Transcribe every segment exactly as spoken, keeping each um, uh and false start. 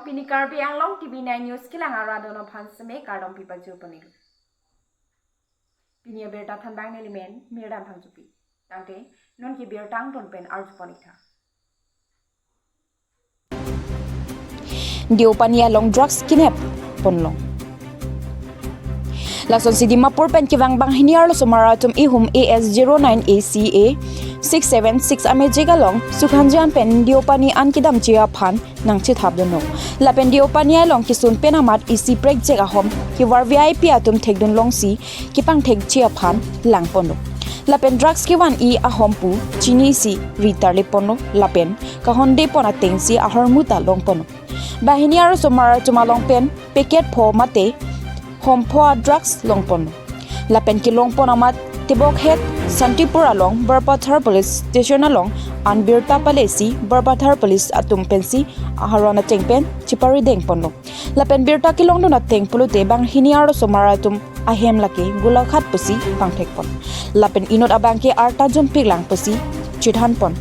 Pini Karbi Anglong T V nine News kelang arat atum aphan seme kardom pipajir ponlo. Pini abirta thanbang nelimen Mirdan Phangchopi. Tangte non ke birta angton pen arju pon-iktha. Deopani along drugs kinep ponlong. Lasonsi Dimapur pen kevang banghini arloso Mara atum ihum A S zero nine A C A six seven six amejik along Sukhanjan pen Deopani an kedamji aphan nangchethap dunlo. Lapen Deopani along kesun pen amat isi prekjek ahom kevar V I P atum thekdun longsi kepangthekji aphan lang ponlo. Lapen drugs kevan-i ahom pu chinisi ri tarlip ponlo. Lapen kahonde pon atengsi ahormu ta long ponlo. Banghini arloso Mara atum along pen packet pho mate hom pho a drugs long ponlo. Lapen kelong pon amat tebokhet Santipur along Barpathar Police Station along an birta palesi Barpathar Police atum pensi aharon ateng pen cheparideng ponlo. Lapen birta kelongdun ateng pulote banghini arloso Mara atum ahem lake Golaghat pusi pangthek pon. Lapen inut abang ke arta jumpik lang pusi chethan pon.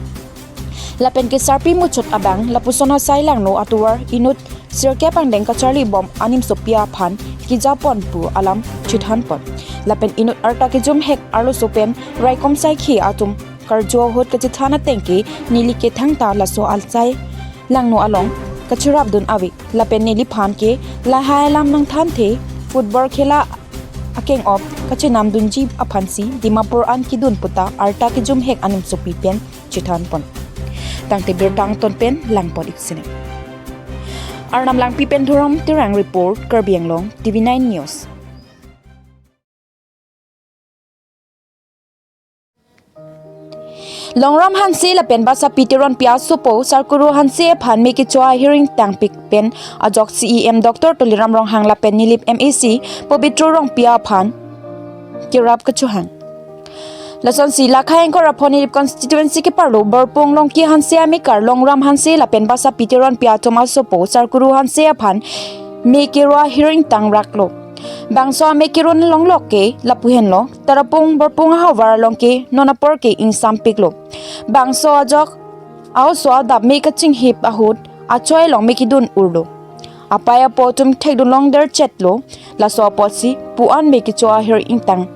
Lapen ke sarpi muchot abang lapuson asai langno atovar inut sirkep angdeng kacharli bom animsopi aphan keja pon pu alam chethan pon. Lapen inut arta kejumhek arloso pen raikom saikhi atum karju ahut kachethan ateng ke neli ke thangta laso asai langno along kachirapdun ave. Lapen neliphan ke lahai alam nangthanthe, football khela akeng-op kachenamdunji aphansi Dimapur an kedun puta arta kejumhek animsopi pen chethan pon. Tangte birta angton pen lang pon-ik sene. Arnam Langpi pen Dhorom Terang report, Karbi Anglong T V nine News. Longram Hanse lapen Basapi Teronpi asopo Sarkuru Hanse aphan me kecho ahiring tangpik pen ajok C E M Doctor Tuliram Ronghang lapen Nilip M A C Pobitro Rongpi aphan kerap kechohang. Lasonsi Lakha ingkoi ra pho Nilip constituency keparlo Borpung Longki Hanse amekar Longram Hanse lapen Basapi Teronpi atum asopo Sarkuru Hanse aphan me kero ahiring tangraklo. Bangso ame kero longlok ke lapu henlo, Tarapung Borpung ahavar along ke non apor ke ingsampiklo. Bangso ajok a-oso adap me kachinghip ahut achoi along me kedun urlo. Apei apo atum thekdun long derchetlo, laso apotsi pu-an me kecho ahiring tang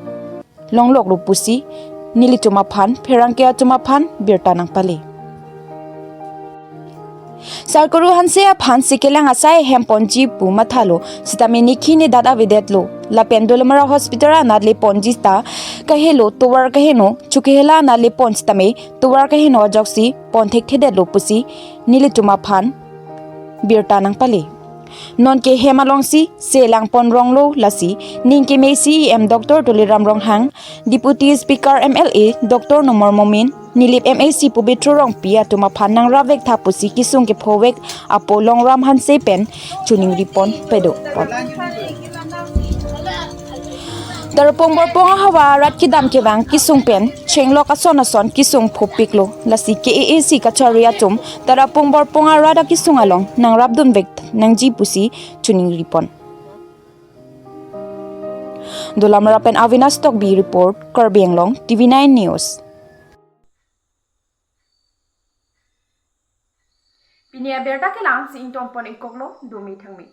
longloklo pusi nelitum aphan pherangke atum aphan birta nangpale. Sarkuru Hanse aphan si kelang asai hem ponji pu mathalo, sitame nikhi nedat avedetlo. Lapen Dolamara Hospital anat le ponji ta kahelo tovar kaheno, chukehela anat le pon sitame tovar kaheno ajoksi pon thekthedetlo pusi nelitum aphan birta nangpale. Non ke hem alongsi se lang pon ronglo, lasi ning keme C E M Doctor Tuliram Ronghang, Deputy Speaker M L A Doctor Numal Momin, Nilip M A C Pobitro Rongpi atum aphan nangrap vektha pusi kesung kephovek apo Longram Hanse pen choningri pon pado pon. Tarapung Borpung ahavar arat kedam kevang kesung pen chenglok ason ason kesung phopiklo, lasi K A A C kachari atum Tarapung Borpung arat akesung along nangrapdun vek nangji pusi choningri pon. Dolamara pen Avinash Tokbi report, Karbi Anglong T V nine News. Pini abirta kelang si ingtong pon-ikkoklo, dumi thangmi.